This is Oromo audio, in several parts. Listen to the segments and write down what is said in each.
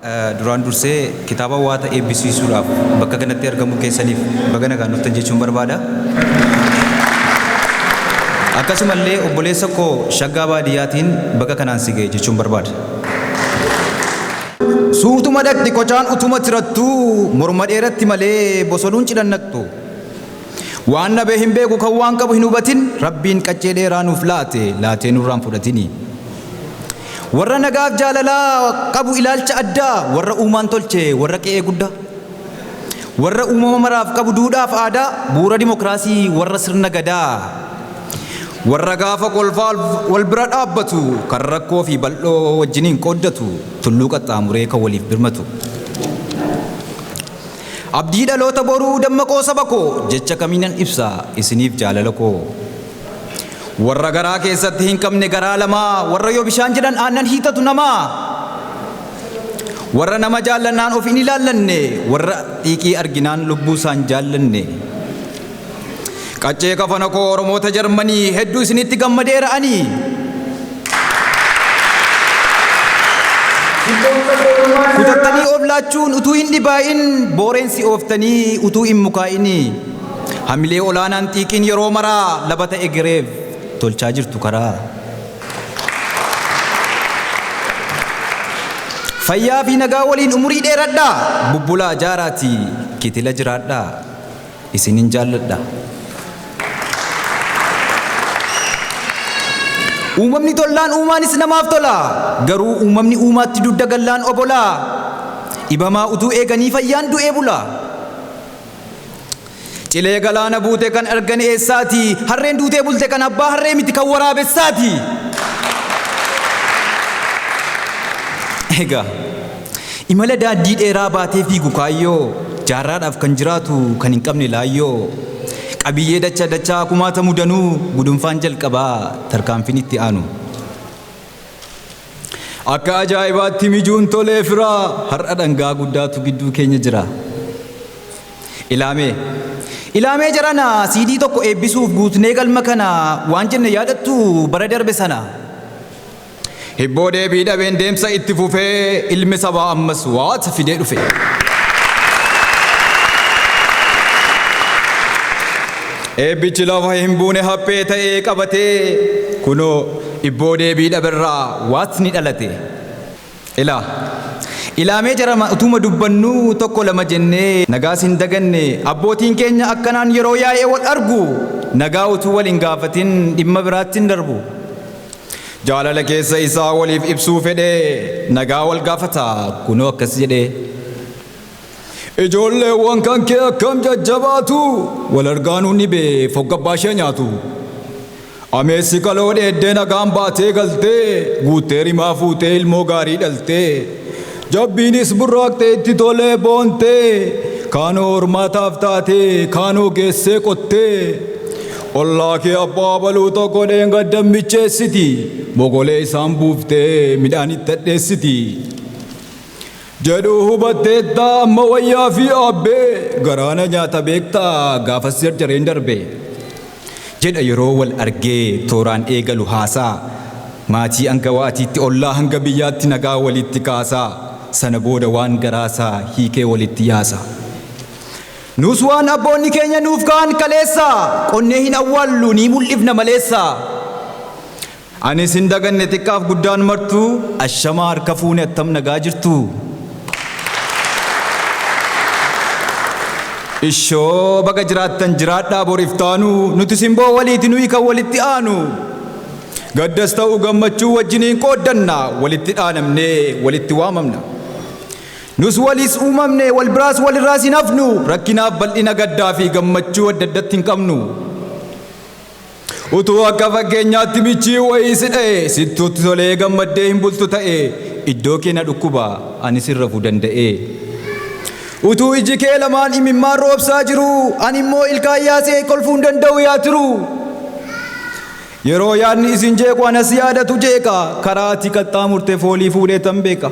Duraan dursee kitaaba Waata eebbisiisuudhaaf bakka kanatti argamuu keessaniif baga nagaan dhuftan jechuun barbaada. Akkasumallee obboleessa koo Shaggaa Baadiyyaatiin baga kanaan si ga'e jechuun barbaada. Suutuma dhaqxi qocaan utuma tirattuu morma dheeratti malee bosonuun cidhan naqxu. Waan dhabee hin beeku kan waan qabu hin hubatin Rabbiin qaccee dheeraa nuuf laate laatee nurraan fudhatini. Warra nagaaf jaalalaa qabu ilaalcha addaa warra uumaan tolche warra qe'ee guddaa. Warra uumama maraaf qabu duudhaaf aadaa bu'uura dimokiraasii warra sirna gadaa. Warra gaafa kolfaa wal bira dhaabbatu kan rakkoo fi bal'oo wajjiniin qooddatu tulluu qaxxaamuree kan waliif birmatu. Abdii dhaloota boruu dammaqoo saba koo jecha kamiinan ibsa isiniif jaalala koo. Warra garaa keessatti hin qabne garaa lamaa warra yoo bishaan jedhan aannan hiixatu namaa. Warra nama jaallannaan of hin ilaallanne warra xiiqii arginaan lubbuu isaan jaallanne. Qaccee kafana koo Oromoota Jarmanii hedduu isinitti gammadeera ani. Kutattanii of laachuun utuu hin dhibaa'in booreensi ooftanii utuu hin mukaa'ini. Hamilee olaanaan xiiqiin yeroo maraa labata egereef tolchaa jirtu karaa. Fayyaa fi nagaa waliin umurii dheeradhaa. Bubbulaa jaaraati kitila jiraadhaa. Isinin jaalladha. Uumamni tollaan uumaanis namaaf tola. Garuu uumamni uumaatti dugda gallaan obola. Dhibamaa utuu eeganii fayyaan du'ee bula. Cilee galaana buute kan argan eessaati? Harreen duutee bulte kan abbaa harree miti kan waraabessaati. Egaa imala daandii dheeraa baatee fiigu kaayyoo jaarraadhaaf kan jiraatu kan hin qabne laayyoo qabiyyee dacha dachaa kumaatamu danuu gudunfaan jalqabaa tarkaanfiin itti aanu. Akka ajaa'ibaatti mijuun tolee firaa har'a dhangaa guddaatu gidduu keenya jira. Ilaamee. Ilaamee jarana CD tokko eebbisuuf guutnee galma kana waan jenne yaadattu bara darbe sana. Hibboo deebii dhabeen deemsa itti fufee ilmi sabaa ammas waata fidee dhufe. Eebbichi lafa hin buune haphee ta'ee qabatee kunoo hibboo deebii dhaberraa waatni dhalate. Ilaa. Ilaamee jarama utuma dubbannuu tokko lama jennee nagaas hin daganne abbootiin keenya akkanaan yeroo yaa'ee wal argu nagaa utuu wal hin gaafatin dhimma biraatti hin darbu. Jaalala keessa isaa waliif ibsuu fedhee nagaa wal gaafata kunoo akkas jedhee. Ijoolleewwan kan kee akkam jajjabaatu wal argaanuu ni bee foggabbaa ishee nyaatu. Ameessi kaloo dheeddee nagaan baatee galtee guuttee rimaa fuutee ilmoo gaarii dhaltee. Jabbiinis burraaqxee itti tolee boontee kaanoo hormaataaf taatee kaanoo geessee qottee. Ollaa kee abbaa baluu tokko dheengadda micheessiti mogolee isaan buuftee midhaan itti hadheessiti. Jedhu hubatteetta amma wayyaa fi aabbee garaana nyaata beektaa gaafas jarjareen darbe. Jedha yeroo wal argee tooraan eegalu haasaa maatii hanga waatiitti ollaa hanga biyyaatti nagaa walitti kaasaa sana booda waan garaasaa hiikee walitti yaasa. Nus waan abboonni keenya nuuf ka'an kaleessa qonnee hin awwaallu ni mul'ifna maleessa. Anis hin daganne xiqqaaf guddaan martuu ashamaa harka fuune attam nagaa jirtu. Ishoo baga jiraattan jiraadhaa boriif taanu nuti simboo waliiti nuyi kan walitti aanu. Gaddas ta'u gammachuu wajjiniin qooddanna walitti dhaanamnee walitti waamamna. Nus waliis uumamne wal biraas walirraas hin hafnu rakkinaaf bal'ina gaddaa fi gammachuu adda addatti hin qabnu. Utuu akka fakkeenyaatti michii wayii si dha'e sittuutti tolee gammaddee hin bultu ta'e iddoo kee na dhukkuba ani sin rafuu danda'e. Utuu iji kee lamaan imimmaan roobsaa jiru ani immoo ilkaan yaasee kolfuu hin danda'u yaa tiru. Yeroo yaadni isin jeequ anas yaadatu jeeqa karaa ati qaxxaamurte foolii fuudhee tan beeka.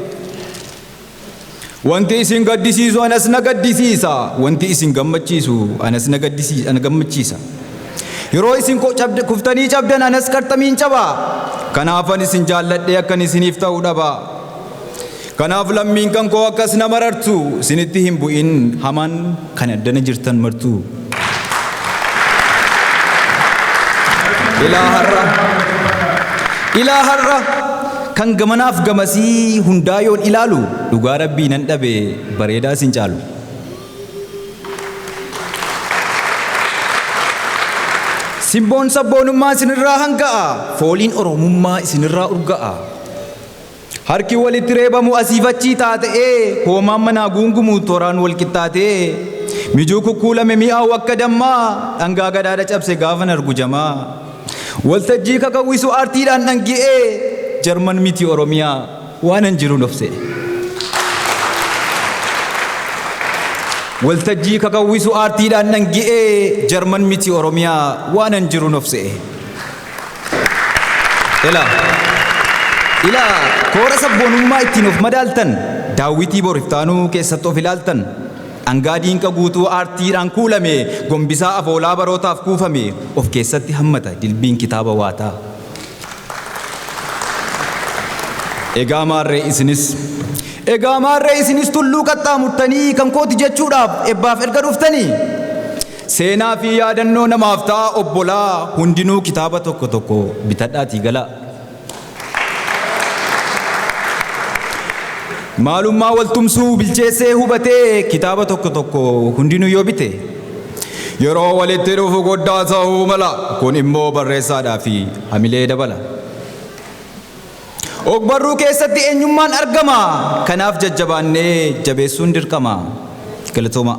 Wanti isin gaddisiisu anas na gaddisiisa. Wanti isin gammachiisu anas na gaddisiisa na gammachiisa. Yeroo isin kuftanii cabdan anas qarxamiin caba. Kanaafan isin jaalladhee akkan isiniif ta'u dhaba. Kanaaf lammiin kan koo akkas na marartu isinitti hin bu'in hamaan kan addana jirtan martu. Ilaa har'a. Ilaa har'a kan gamanaaf gamasii hundaa yoon ilaalu dhugaa rabbii nan dhabe bareedaa sin caalu. Simboon sabboonummaa isinirraa hanga'a fooliin oromummaa isinirraa urga'a. Harki walitti reebamu asiif achii taata'ee hoomaan manaa guungumu tooraan wal qixxaatee mijuu kukkuulame mi'aawu akka dammaa dhangaa gadaada cabse gaafan argu jamaa. Waltajjii kakawwisu aartiidhaan dhangi'ee Jarman miti Oromiyaa waanan jiruun of se'e. Waltajjii kakawwisu aartiidhaan dhangi'ee Jarman miti Oromiyaa waanan jiruun of se'e. Ilaa ilaa koora sabboonummaa ittiin of madaaltan daawwitii boriftaanuu keessatti of ilaaltan dhangaa diinqa guutuu aartiidhaan kuulame gombisaa afoolaa barootaaf kuufame of keessatti hammata dilbiin kitaaba waataa. Egaa maarree isinis Egaa maarree isinis tulluu qaxxaamurtanii kan kooti jechuudhaaf ebbaaf erga dhuftanii seenaa fi yaadannoo namaaf ta'a obbolaa hundinuu kitaaba tokko tokko bitadhaatii galaa. Maalummaa waltumsuu bilcheessee hubatee kitaaba tokko tokko hundinuu yoo bite yeroo walitti dhufu goddaa ta'uu mala kun immoo barreessaadhaa fi hamilee dabala. Ogbarruu keessatti eenyummaan argama kanaaf jajjabaannee jabeessuun dirqama. Galatooma.